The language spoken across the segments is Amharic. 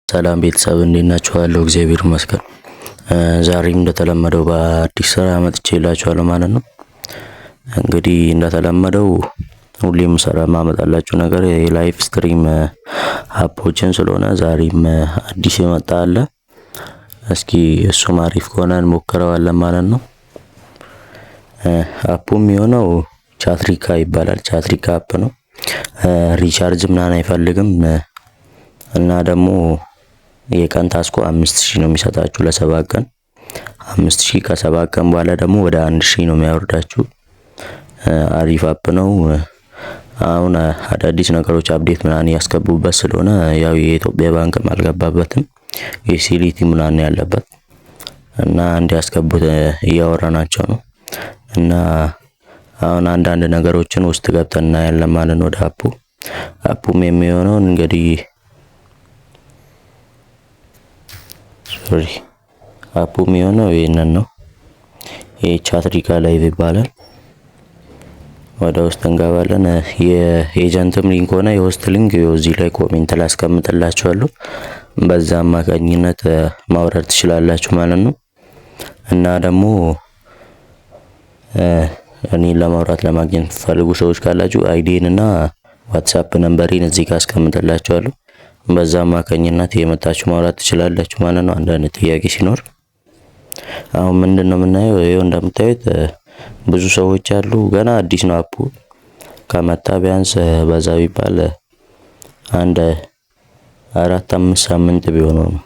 ሰላም ቤተሰብ፣ እንዴት ናችኋለሁ? እግዚአብሔር ይመስገን። ዛሬም እንደተለመደው በአዲስ ስራ መጥቼላችኋለሁ ማለት ነው። እንግዲህ እንደተለመደው ሁሌም ስራ ማመጣላችሁ ነገር የ live stream app ኦችን ስለሆነ ዛሬም አዲስ የመጣ አለ። እስኪ እሱም አሪፍ ከሆነ እንሞክረዋለን ማለት ነው። App ኡም የሆነው ቻትሪካ ይባላል። ቻትሪካ app ነው። Recharge ምናምን አይፈልግም እና ደግሞ የቀን task ኡ 5000 ነው የሚሰጣችሁ ለ7 ቀን፣ 5000። ከ7 ቀን በኋላ ደግሞ ወደ 1000 ነው የሚያወርዳችሁ። አሪፍ app ነው። አሁን አዳዲስ ነገሮች update ምናምን ያስገቡበት ስለሆነ ያው የኢትዮጵያ ባንክም አልገባበትም፣ የሲሊቲ ምናምን ያለበት እና እንዲያስገቡት እያወራናቸው ነው። እና አሁን አንዳንድ ነገሮችን ውስጥ ገብተን እናያለን ማለት ነው። ወደ app ኡ፣ app ኡም የሚሆነው እንግዲህ፣ sorry፣ app ኡ የሚሆነው ይህንን ነው። ይህ ቻትሪካ live ይባላል። ወደ ውስጥ እንገባለን። የ agent ም link ሆነ የ host link እዚህ ላይ comment ላይ አስቀምጥላችኋለሁ። በዛ አማካኝነት ማውረድ ትችላላችሁ ማለት ነው። እና ደግሞ እኔን ለማውራት ለማግኘት የምትፈልጉ ሰዎች ካላችሁ ID ን እና WhatsApp number ኤን እዚህ ጋር አስቀምጥላችኋለሁ። በዛ አማካኝነት የመጣችሁ ማውራት ትችላላችሁ ማለት ነው። አንዳንድ ጥያቄ ሲኖር አሁን ምንድን ነው የምናየው? ይኸው እንደምታዩት ብዙ ሰዎች አሉ። ገና አዲስ ነው app ኡ፣ ከመጣ ቢያንስ በዛ ቢባል አንድ 4-5 ሳምንት ቢሆነው ነው።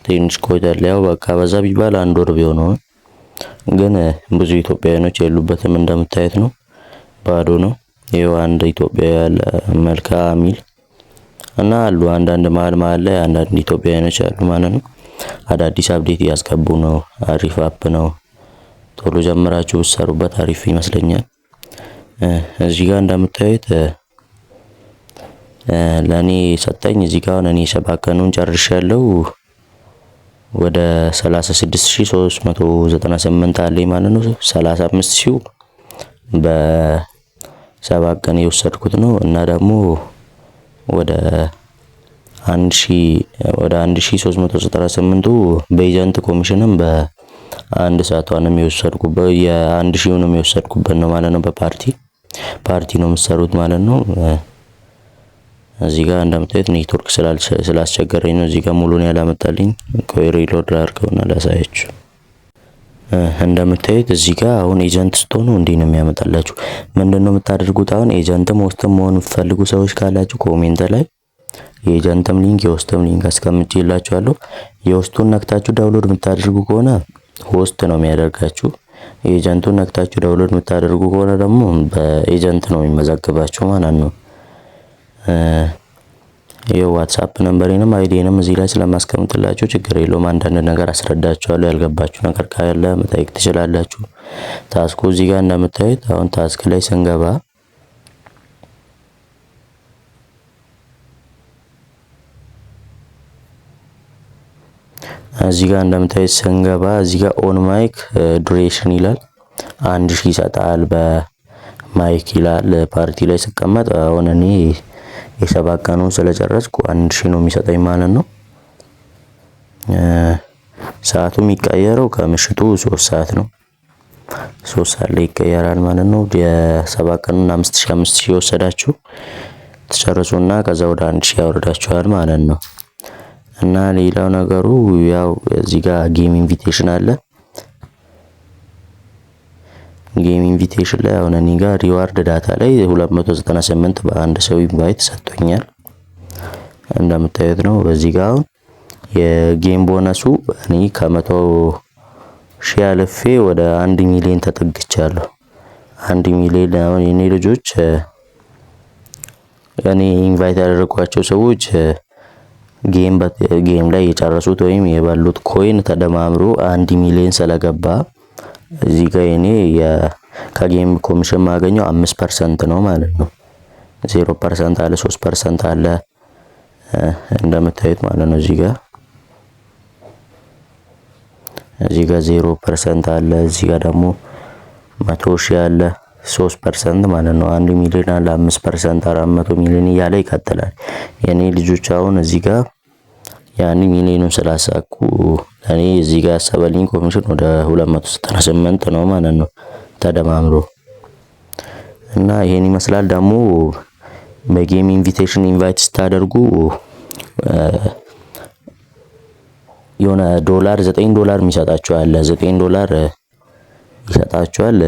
ትንሽ ቆይቷል። ያው በቃ በዛ ቢባል አንድ ወር ቢሆነው ነው። ግን ብዙ ኢትዮጵያውያኖች የሉበትም፣ እንደምታዩት ነው። ባዶ ነው። ይኸው አንድ ኢትዮጵያዊ ያለ መልካ ሚል እና አሉ አንዳንድ መሀል መሀል ላይ አንዳንድ ኢትዮጵያውያኖች አሉ ማለት ነው። አዳዲስ update እያስገቡ ነው። አሪፍ app ነው። ቶሎ ጀምራችሁ ብትሰሩበት አሪፍ ይመስለኛል። እዚህ ጋር እንደምታዩት ለእኔ ሰጠኝ። እዚህ ጋር አሁን እኔ 7 ቀኑን ጨርሻለሁ። ወደ 36,398 አለኝ ማለት ነው። 35,000 በ7 ቀን የወሰድኩት ነው እና ደግሞ ወደ 1398ቱ በ agent commission ም በአንድ ሰዓቷንም የወሰድኩበት የ1000ውንም የወሰድኩበት ነው ማለት ነው። በ party party ነው የምትሰሩት ማለት ነው። እዚህ ጋር እንደምታዩት ኔትወርክ ስላስቸገረኝ ነው እዚህ ጋር ሙሉን ያላመጣልኝ። ቆይ reload ላድርገውና ላሳያችሁ። እንደምታዩት እዚህ ጋር አሁን agent ስትሆኑ እንዲህ ነው የሚያመጣላችሁ። ምንድነው የምታደርጉት? አሁን agent ም host ም መሆን የምትፈልጉ ሰዎች ካላችሁ comment ላይ የ agent ም link የ host ም link አስቀምጬላችኋለሁ። የ host ኡን ነክታችሁ download የምታደርጉ ከሆነ host ነው የሚያደርጋችሁ። የ agent ኡን ነክታችሁ download የምታደርጉ ከሆነ ደግሞ በ agent ነው የሚመዘግባችሁ ማለት ነው። የ WhatsApp number ኤንም ID ንም እዚህ ላይ ስለማስቀምጥላችሁ ችግር የለውም። አንዳንድ ነገር አስረዳችኋለሁ። ያልገባችሁ ነገር ካለ መጠየቅ ትችላላችሁ። Task ኡ እዚህ ጋር እንደምታዩት አሁን task ላይ ስንገባ፣ እዚህ ጋር እንደምታዩት ስንገባ እዚህ ጋር on mic duration ይላል። 1000 ይሰጣል በ mic ይላል። ፓርቲ ላይ ስቀመጥ አሁን እኔ የ7 ቀኑን ስለጨረስኩ 1000 ነው የሚሰጠኝ ማለት ነው። ሰዓቱ የሚቀየረው ከምሽቱ 3 ሰዓት ነው። 3 ሰዓት ላይ ይቀየራል ማለት ነው። የ7 ቀኑን 5000 5000 የወሰዳችሁ ትጨርሱና ከዛ ወደ 1000 ያወርዳችኋል ማለት ነው። እና ሌላው ነገሩ ያው እዚህ ጋር game invitation አለ። Game invitation ላይ አሁን እኔ ጋር reward data ላይ 298 በአንድ ሰው invite ሰጥቶኛል። እንደምታዩት ነው። በዚህ ጋር አሁን የ game bonus ኡ እኔ ከ100,000 አልፌ ወደ 1 ሚሊዮን ተጠግቻለሁ። 1 ሚሊዮን አሁን የኔ ልጆች፣ እኔ invite ያደረጓቸው ሰዎች game ላይ የጨረሱት ወይም የበሉት coin ተደማምሮ 1 ሚሊዮን ስለገባ እዚህ ጋር እኔ ከ game commission ማገኘው 5% ነው ማለት ነው። 0% አለ፣ 3% አለ እንደምታዩት ማለት ነው። እዚህ ጋር 0% አለ። እዚህ ጋር ደግሞ 100,000 አለ፣ 3% ማለት ነው። 1 ሚሊዮን አለ፣ 5%፣ 400 ሚሊዮን እያለ ይቀጥላል። የኔ ልጆች አሁን እዚህ ጋር ያን ሚሊዮኑን ስላሳኩ እኔ እዚህ ጋር ያሰበልኝ ኮሚሽን ወደ 298 ነው ማለት ነው ተደማምሮ። እና ይሄን ይመስላል። ደግሞ በ game invitation invite ስታደርጉ የሆነ ዶላር፣ 9 ዶላር የሚሰጣችሁ አለ። 9 ዶላር ይሰጣችኋል።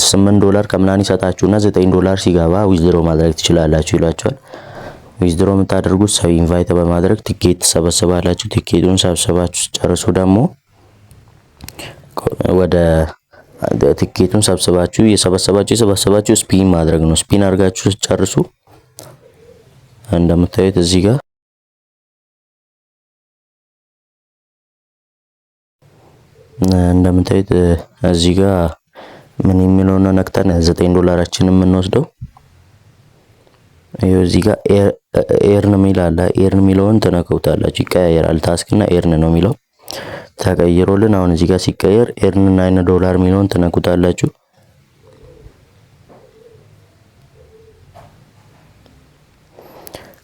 8 ዶላር ከምናምን ይሰጣችሁና 9 ዶላር ሲገባ withdraw ማድረግ ትችላላችሁ ይሏችኋል። Withdraw የምታደርጉት ሰው invite በማድረግ ቲኬት ትሰበስባላችሁ። ቲኬቱን ሰብስባችሁ ጨርሱ ደግሞ ወደ ቲኬቱን ሰብስባችሁ እየሰበሰባችሁ የሰበሰባችሁ spin ማድረግ ነው። Spin አድርጋችሁ ጨርሱ። እንደምታዩት እዚህ ጋር እንደምታዩት እዚህ ጋር ምን የሚለውን ነክተን 9 ዶላራችንን የምንወስደው። ይኸው እዚህ ጋር earn የሚል አለ። Earn የሚለውን ትነኩታላችሁ፣ ይቀያየራል። Task እና earn ነው የሚለው ተቀይሮልን አሁን እዚህ ጋር ሲቀየር earn 9 ዶላር የሚለውን ትነኩታላችሁ።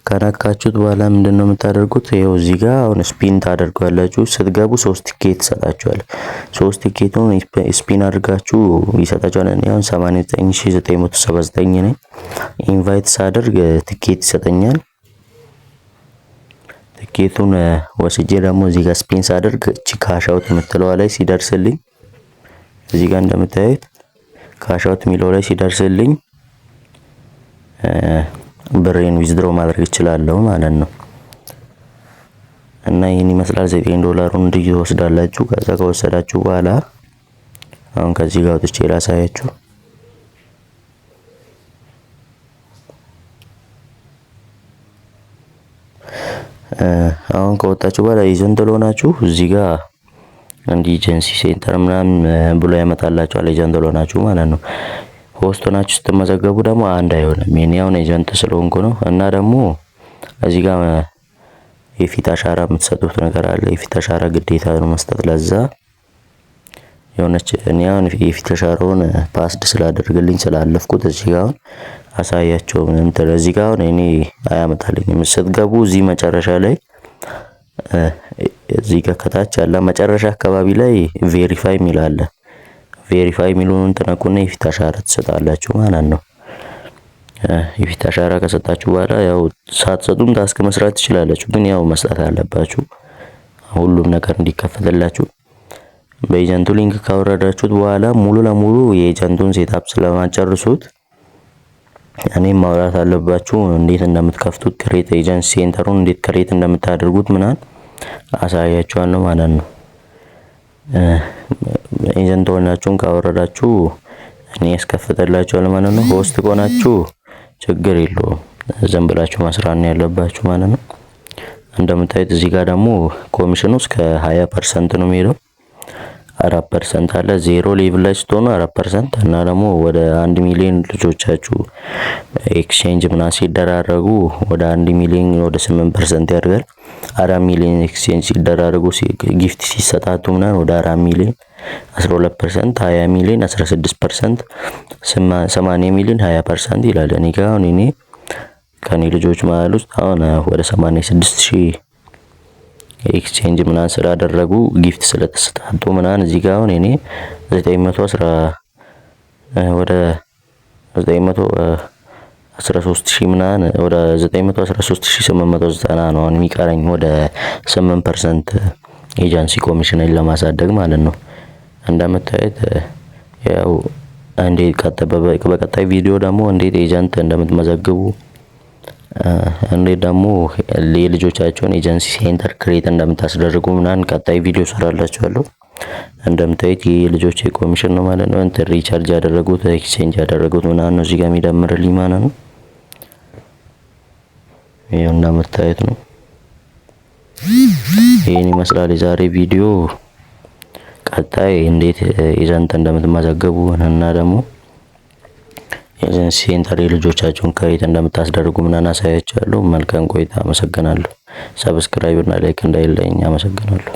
ከነካችሁት በኋላ ምንድን ነው የምታደርጉት? ይኸው እዚህ ጋር አሁን spin ታደርጓላችሁ። ስትገቡ ሶስት ቲኬት ይሰጣችኋል። ሶስት ቲኬቱን spin አድርጋችሁ ይሰጣችኋል። እኔ አሁን 89979 ነኝ። Invite ሳደርግ ቲኬት ይሰጠኛል። ቲኬቱን ወስጄ ደግሞ እዚህ ጋር spin ሳደርግ እቺ cash out የምትለዋ ላይ ሲደርስልኝ፣ እዚህ ጋር እንደምታዩት cash out የሚለው ላይ ሲደርስልኝ ብሬን withdraw ማድረግ እችላለሁ ማለት ነው። እና ይህን ይመስላል። 9 ዶላሩን እንዲህ ትወስዳላችሁ። ከዛ ከወሰዳችሁ በኋላ አሁን ከዚህ ጋር ወጥቼ ላሳያችሁ። አሁን ከወጣችሁ በኋላ agent ለሆናችሁ እዚህ ጋር እንዲህ agency center ምናምን ብሎ ያመጣላችኋል። Agent ለሆናችሁ ማለት ነው። Host ሆናችሁ ስትመዘገቡ ደግሞ አንድ አይሆንም። የኔ አሁን agent ስለሆንኩ ነው። እና ደግሞ እዚህ ጋር የፊት አሻራ የምትሰጡት ነገር አለ። የፊት አሻራ ግዴታ ነው መስጠት። ለዛ የሆነች እኔ አሁን የፊት አሻራውን passed ስላደርግልኝ ስላለፍኩት እዚህ ጋር አሁን አሳያቸው እንትን እዚህ ጋር አሁን እኔ አያመጣልኝም። ስትገቡ እዚህ መጨረሻ ላይ እዚህ ጋር ከታች ያለ መጨረሻ አካባቢ ላይ verify የሚል አለ። Verify የሚለውን ትነኩና የፊት አሻራ ትሰጣላችሁ ማለት ነው። የፊት አሻራ ከሰጣችሁ በኋላ ያው ሳትሰጡም task መስራት ትችላላችሁ፣ ግን ያው መስጠት አለባችሁ ሁሉም ነገር እንዲከፈትላችሁ። በ agent ኡ link ካወረዳችሁት በኋላ ሙሉ ለሙሉ የ agent ኡን setup ስለማጨርሱት እኔም ማውራት አለባችሁ እንዴት እንደምትከፍቱት፣ create agency center ኡን እንዴት create እንደምታደርጉት ምናምን አሳያችኋለሁ ማለት ነው። Agent ሆናችሁን ካወረዳችሁ እኔ ያስከፍትላችኋል ማለት ነው። Host ከሆናችሁ ችግር የለውም፣ ዝም ብላችሁ መስራት ነው ያለባችሁ ማለት ነው። እንደምታዩት እዚህ ጋር ደግሞ ኮሚሽኑ እስከ 20% ነው የሚሄደው። 4% አለ። Zero level ላይ ስትሆኑ 4% እና ደግሞ ወደ 1 ሚሊዮን ልጆቻችሁ exchange ምናምን ሲደራረጉ ወደ 1 ሚሊዮን ወደ 8% ያድጋል። 4 ሚሊዮን exchange ሲደራረጉ፣ gift ሲሰጣጡ ምናምን ወደ 4 ሚሊዮን 12%፣ 20 ሚሊዮን 16%፣ 80 ሚሊዮን 20% ይላል። እኔ ጋር አሁን እኔ ከኔ ልጆች መሀል ውስጥ አሁን ወደ 86 ሺህ exchange ምናምን ስላደረጉ፣ gift ስለተሰጣጡ ምናምን እዚህ ጋር አሁን እኔ 910 ወደ 913 ሺህ ምናምን ወደ 913890 ነው አሁን የሚቀረኝ ወደ 8% agency commission ን ለማሳደግ ማለት ነው። እንደምታዩት ያው እንዴት በቀጣይ ቪዲዮ ደግሞ እንዴት agent እንደምትመዘግቡ፣ እንዴት ደግሞ የልጆቻቸውን agency center create እንደምታስደርጉ ምናምን ቀጣይ ቪዲዮ ሰራላችኋለሁ። እንደምታዩት ይህ የልጆች ኮሚሽን ነው ማለት ነው። እንትን recharge ያደረጉት፣ exchange ያደረጉት ምናምን ነው እዚህ ጋር የሚደምርልኝ ማለት ነው። ይኸው እንደምታዩት ነው። ይህን ይመስላል የዛሬ ቪዲዮ። ቀጣይ እንዴት agent እንደምትመዘግቡ እና ደግሞ agency center የልጆቻችሁን create እንደምታስደርጉ ምናምን አሳያችኋለሁ። መልካም ቆይታ። አመሰግናለሁ። Subscribe እና like እንዳይለኝ። አመሰግናለሁ።